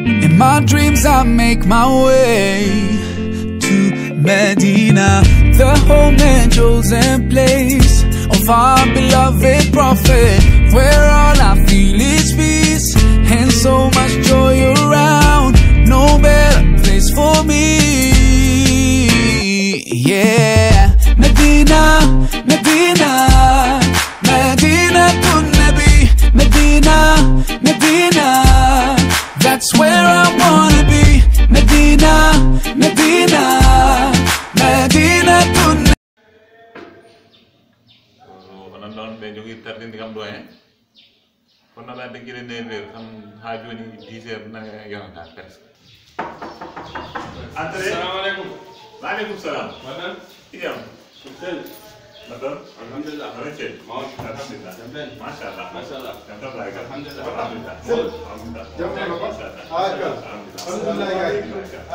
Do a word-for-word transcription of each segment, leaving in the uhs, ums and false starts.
In my dreams, I make my way to Medina, the home and chosen place of our beloved Prophet, where all I feel is peace and so much joy around. No better place for me. Yeah, Medina, Medina, Medina to Nabi, Medina, Medina. That's where I wanna be. Medina, Medina, Medina to. Ko non ɗon ɓe jogii tardinde kam ɗo en. Kono ɓe adda gila neuf heures kam haa jooni dix heures nanga yonata presque. Entrée. Assalamu alaikum. Wa alaikum salam. Madame. Iyam. Sel. Madame. Alhamdulillah. Rachel. Alhamdulillah. Machallah. Machallah. Alhamdulillah. Alhamdulillah. Alhamdulillah. Alhamdulillah.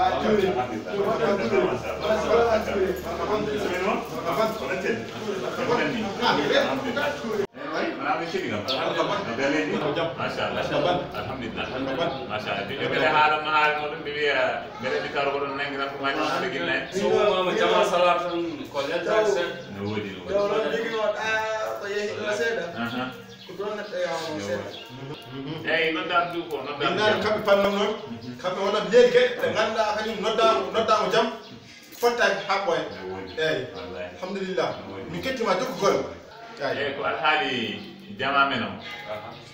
Alhamdulillah. Machallah. Alhamdulillah. Machallah. Ɓe kadi haalan no haali mo ɗum, ɓe wiya mbeɗa andi taw ko ɗon nangi tan ko waɗi wonde Guinée. So wonno jama salat tan ko leltaade seeɗa. No woodi, no woodi. Jawlan jogino ɗa ko yehi ɗo seeɗa. Aha. Ko ɗon neɗɗo yawno seeɗa. Eyi, noddaandu ko noddaandu. Min naan kamɓe pannam noon. Kamɓe wonat leegi geɗe ɗe ngannduɗaa kañum noddaama noddaama jam. Fottaaki haa ɓooya. Eeyi. Alhamdulillah. Min kettima jokkugol. Eeyi. Eeyi, ko alhaali jamaa men o.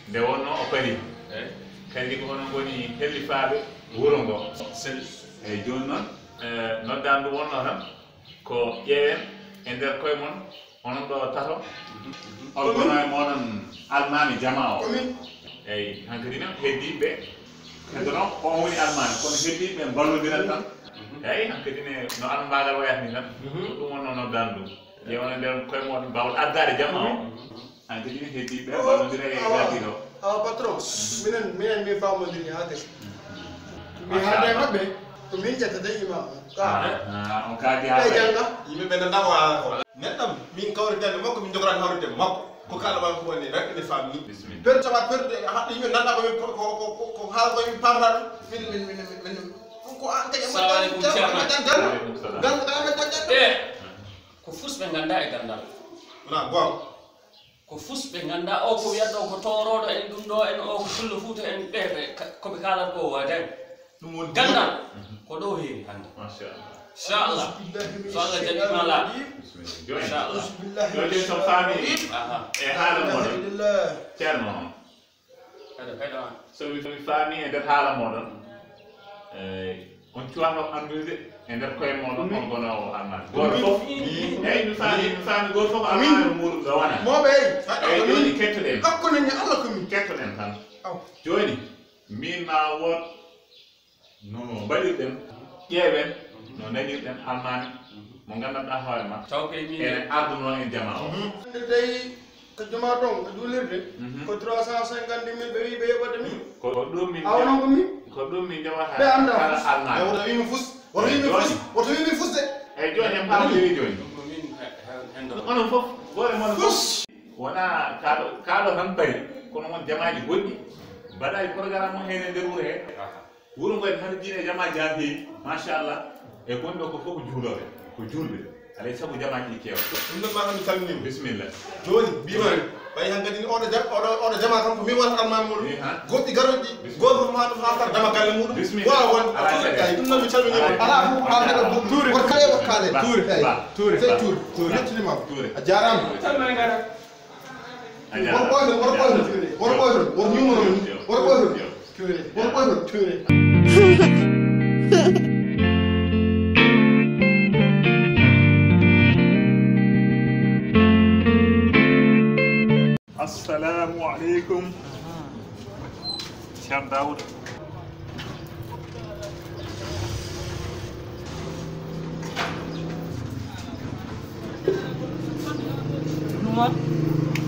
Nde wonnoo o parii. Eeyi. Kadi ko onon ngoni hellifaaɓe wuro ngo. Sel. Eeyi, jooni noon, eh, noddaandu wonnoo tan ko ƴeewen e nder koye mon. Onon ɗo tato, on gono e moɗon almaami jamaa o. Eyi, hankadi noon heddiiɓe ɓe. Heddo noon ko on woni almaami, kono heddiiɓe ɓe mballondirat tan. Eyi, hankadi ne no almaagal wayata ni tan. Ko ɗum wonno noddaandu ɗum. Ƴeewana nder koye moɗon mbaawɗo ardaade jamaa o. Hankadi ne heddiiɓe ɓe mballondira e gardiiɗo. Awa patron, minen minen min faamondiri haa gasi. Mi haalda e maɓɓe, ko min ƴettata imam o. Ka. Ah, on kaadi ɓe haa jannga. Yimɓe ɓe nannda ko haalata ko. Neɗɗam, min kawri daande makko, min njogoraani hawride makko. Ko kaala maa ko woni rek ne faami. Bismillah. Per sabat per de haɗde yimɓe nannda ko min ko ko ko ko haala ko min paamata ɗum. Min min min min min ko an kadi. Assalamu alaikum, Ceerno. Gal gal gal gal. Eh, ko fus ɓe ngannda e ganndal. Wona goonga. Ko fus ɓe ngannda o ko wiyatno ko toorooɗo en ɗum ɗo en o ko pullo fuuta en ɓe ɓe ka- ko ɓe kaalata ko wadan. Ɗum woni ganndal ko ɗo heewi hannde. Machallah. Inchallah. So Allah jaɓiima laaɓi. Bisimilla. Jooni. Inchallah. Jooni so faami. Aha. E haala moɗon. Alhamdulillah. Ceerno on. Eɗo heɗo on. So mi so mi faami e nder haala moɗon. Eyi. On cuwano anndude e nder koye moɗon on gonoowo almaami. Gooto fof. Eyi, mi faami, mi faami gooto fof almaami muuɗum ɗo wona. Mawɓe, eyi. Eyi, jooni kettoɗen. Hakkunde ni Allah ko min. Kettoɗen tan. Aw. Jooni, min ma wood no mbaɗirɗen, ƴeewen no nanirɗen almaami mo nganndanɗaa hoore ma. Taw kay min ene ardunoo en jamaa o. Hannde dey ko jumaa ɗon e juulirde. Ko trois cent cinquante mille ɓe wii ɓe yoɓata min. Ko ɗum min awa noon ko min. Ko ɗum min jawata. Ɓe annda kala fus. Almaami. Woto wii min fus. Woto wii min fus. Woto wii min fus de. Eyi, jooni en paamodiri jooni. Ɗum ko min he- he- hendo. Onon fof, goore mon fof. Wona kaaɗo kaaɗo tan bari, kono won jamaaji goɗɗi mbaɗaali programme on heen e nder wuro hee. Wuro ngo en hano diine jamaa jaabi, machallah. E gonɗo ko fof ko juulooɓe, ko juulɓe. Alay sago jamaaji ɗi keewa. Ɗum ɗon maa mi salminiima. Bisimilla. Jooni, mbiima ɓay hankadi ni oɗo jam oɗo oɗo jamaa kam ko min wonata almaami muɗum. Goɗɗi garooji ɗi, gooto fof maa ɗum haa kar dama galle muɗum. Bisimilla. Waawa won. Alaa caɗeele. Eyi, ɗum noon mi salminiima. Alaa fof haa mbeɗa buɗɗum. Tuure. Won kala e wakkaale. Tuure. Eyi. Tuure. Tuure. Sey tuure. Tuure. Yettiniima. Tuure. A jaaraama. Won ɓooyto, won ɓooyto, won ɓooyto, won numéro mum, won ɓooyto. Won ɓooyto, tuure. Assalamu alaikum. Ceerno Daawuda.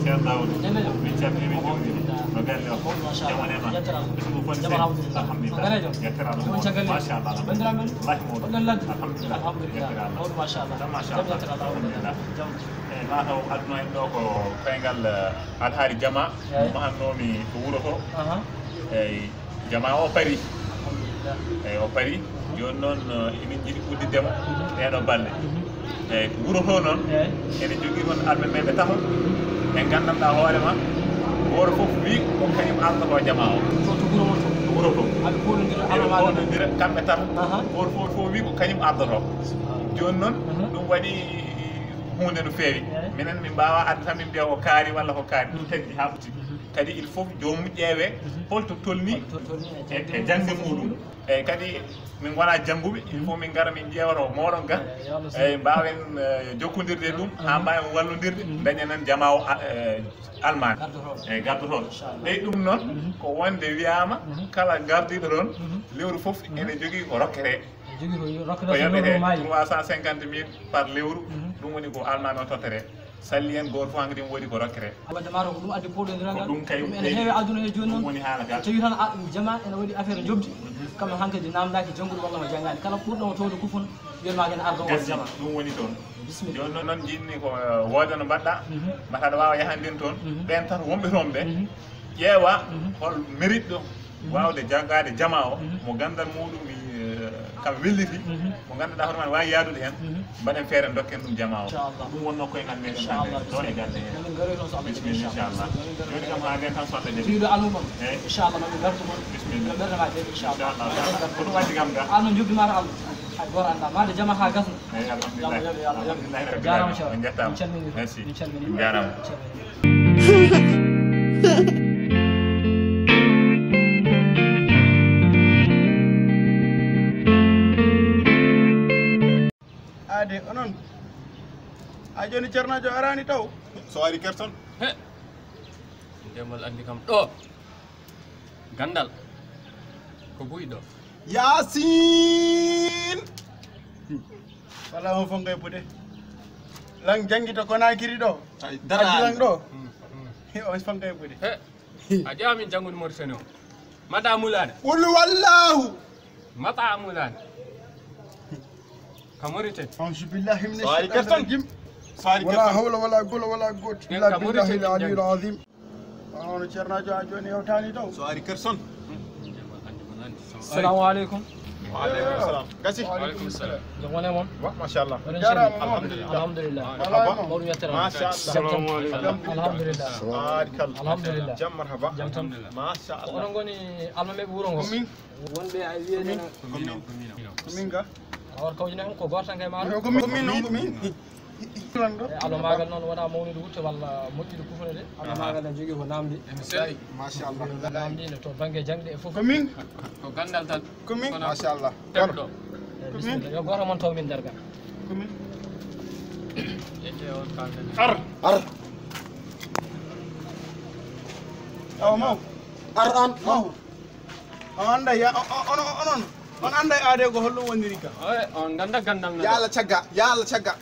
Ceerno Daawuda. Min calminii, min njuuriima. No galle o? Jam woni e ma? Ɓesngu foti sey? Alhamdulillah. Yettere Allah. Machallah. Wallahi mawɗo. Alhamdulillah. Yettere Allah. Machallah. Alhamdulillah. Eyi, mataw adduno en ɗo ko koyngal, eh, alhaali jama. Eyi. Mo hannoomi ko wuro to. Aha. Eyi, jama o parii. Eyi, o parii. Jooni noon, eh, emin njiɗi udditde mo ɗeeɗo balɗe. Eyi, wuro to noon, ene jogii toon almameeɓe tato ɓe nganndanɗaa hoore ma, gooto fof wii ko kañum ardotoo jamaa o. To, to wuro mon to. To wuro to. Aɓe pooɗondira almameeɓe. Eɓe pooɗondira kamɓe tato. Aha. Gooto fof, fof wii ko kañum ardotoo. Jooni noon, aha, ɗum waɗi huunde no feewi. Eyi. Minen min mbaawaa arde tan min mbiya ko kaari walla ko kaari. Ɗum taggi haa ɓurti. Mhm. Kadi il faut joomum ƴeewee, mhm, holto tolnii, holto tolnii e, e jaŋde, e jaŋde muuɗum. Eyi, kadi min ngonaa jannguɓe, il faut min ngara min ƴeewa to mooɗon ga. Eyi, yo Allah. Eyi, mbaawen, eh, jokkondirde e ɗum, haa, mhm, mbaawen wallondirde, mhm, ndañanen jamaa o, a, eh, almaami. Gardotooɗo. Eyi, gardotooɗo. Inchallah. Eyi, ɗum noon, mhm, ko wonde wiyaama, mhm, kala gardiiɗo toon, mhm, lewru fof, mhm, ene jogii ko rokketee. Ene jogii ko rokketee. Ko so lewru maayi. Trois cent cinquante mille par lewru, mhm, ɗum woni ko almaami o tottetee. Salli en gooto fof hankadi mo woodi ko rokkere. Wadde maa ko ɗum addi pooɗondiral ngal. Ko ɗum kay ɗum ene heewi aduna he jooni noon. Ɗum woni haala gaa. So tawii tan a, jamaa ene waɗi affaire njoɓdi. Mhm. Kamɓe hankadi naamndaaki janngude walla mo janngaani. Kala ɓurɗo mo towde kufun, wiyat maa ene ardo won jamaa. Ɗum woni toon. Bisimilla. Jooni noon, noon njiɗmi ko, eh, wooda no mbaɗɗa. Mhm. Mbaɗa aɗa waawa yahandiin toon. Mhm. Ɓeen tan wonɓe toon ɓe. Mhm. Ƴeewa, mhm, hol mérite ɗo, mhm, waawde jaggaade jamaa o, mhm, mo ganndal muuɗum, eh, kam welliti, mhm, mo ngannduɗaa hoore maa waawi yaadude heen, mhm, mbaɗen feere ndokken ɗum jamaa o. Inchallah. Ɗum wonnoo koyngal meɗen. Inchallah. Ɗo e galle heen. Bisimilla, inchallah. Jooni kam haa ndeen tan so Allah jaɓii. Tiiɗo almum on. Eyi. Inchallah, mamin ngartu mon. Bisimilla. Yo ɓernde maa jaɓi, inchallah. Inchallah. Ko ɗum addi kam ga. Almum jubbi maa Allah. Hay gooto anndaa. Maa de jamaa haa gasna. Eyi, alhamdulillah. Yo Allah jaɓe, yo Allah jaɓe. Alhamdulillahi rabbil alamin. Jaaraama, ceerno. On njaaraama. Min calminii. Merci. Min calminii. Jaaraama. Min calminii. Aade, onon. A jooni ceernaajo araani taw? So ari kerson. He. Ndemal anndi kam ɗo. Ganndal. Ko buy ɗo. Yaasin! Wala on fof ngay buɗe. Lan janngi to Konaakiri ɗo. Ay, dara. Addi lan ɗo. Mm, mm. On fof ngay buɗe. He. A ƴaami janngude Mauritanie o. Mata Mulaane. Qul huwallahu. Mata Mulaane. Ka Mauritanie. Auzu billahi mina shaytani rajim. Wala hawla wala quwwata wala quwwata illa billahi al-aliyyil azim. Hono ceernaajo a jooni yewtaani taw. So ari kerson. Assalamu aleykum. Wa aleykum salam. Gasi. Wa aleykum salam. Jam woni e mon? Wa, machallah. Jaaraama. Alhamdulillah. Alhamdulillah. Marhaba. Mawɗum yettere. Machallah. Jam tan. Alhamdulillah. Tabaarakallah. Alhamdulillah. Jam, marhaba. Jam tan. Machallah. Onon ngoni almameeɓe wuro ngo? Ko min. Wonɓe ay wiyede ko min. Ko min. Ko min ga. Awar kawjina on ko gooto tan kay maaɗa. Ko min, ko min, ko min. E almamaagal noon wonaa mawnude wutte walla moƴƴude kufune de. Almamaagal ne jogii ko naamndi. Emi selli. Machallah. Naamndi ne to bannge jaŋde e fof. Ko min. Ko ganndal tan. Ko min. Kono machallah. Terɗo. E bisimilla. Yo gooto mon taw min nder ga. Ko min. Ƴettee on kalden. Ar. Ar. Awa maw. Ar an maw. On annda ya, o, o, on, on, on, on annda aade ko holɗum woniri ka. Oye, on ngannda ganndal na. Yaala cagga, yaala cagga.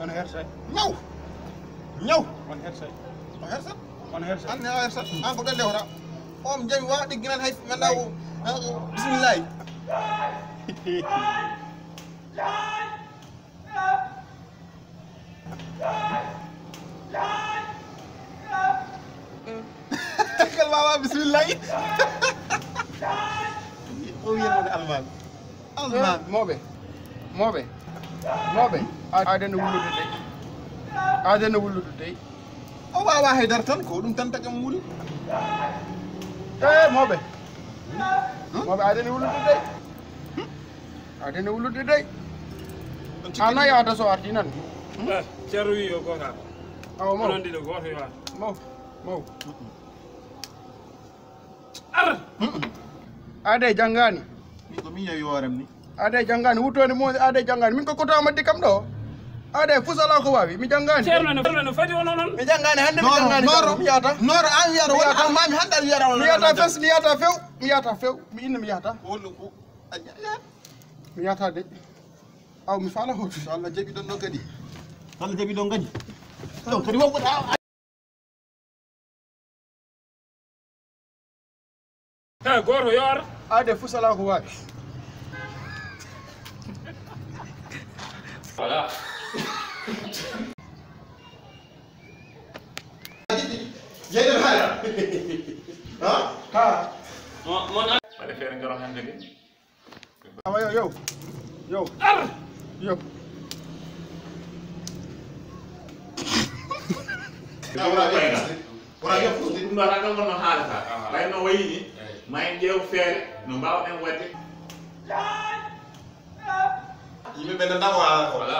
On hersay. Ñaw. Ñaw. On hersay. O hersat. On hersat. An ne a hersat. An ko ɗon ndewra. On jawi wa ɗigginat hay ngannda o. Bismillah. Kal wawa bisimillahi. O wiyata woni almaami. Almaami. Mawɓe. Mawɓe. Mawɓe. Aade no wullude dey. Aade no wullude dey. O wawa haydara tan ko ɗum tan taƴa mo wuli. E mawɓe. Mawɓe aade no wullude dey. Aade no wullude dey. An a yahata so arti nan. Eh, ceerno wi yo gooto ar. Awa maw. Onon ɗiɗo gooto yo ar. Maw. Maw. Ar. Aade janngaani. Min ko min yewi hooram ni. Aade janngaani wuttooni mo aade janngaani min ko koto amaddi kam ɗo. Aade fus alaa ko waawi mi janngaani. Ceerno no, ceerno no fadi onon non. Mi janngaani hannde mi janngaani. Nooro, mi yahata. Nooro an wiyata won almaami hannde aɗa wiyata won. Mi yahata fes, mi yahata few, mi yahata few, mi inna mi yahata. Wonno ko. Mi yahata de. Aw mi faala hoto. So Allah jaɓi ɗon ɗo kadi. So Allah jaɓi ɗon kadi. Ɗon kadi wonko ɗa. Tawi gooto yo ar. Aade fus alaa ko waawi. Voilà. Jeyɗen haala. Ha? Ha? Mo- mon an- Waɗe feere ngaro hannde de. Awa, yo, yo. Yo. Ar! Yo. Wona yo fuɗɗi. Wona yo fuɗɗi. Ɗum ɗo tan ɗon wonno haalata. Ɓay no wayi ni, ma en ƴeew feere no mbaawɗen waɗde. Yimɓe ɓe nana o haala ko. Voilà.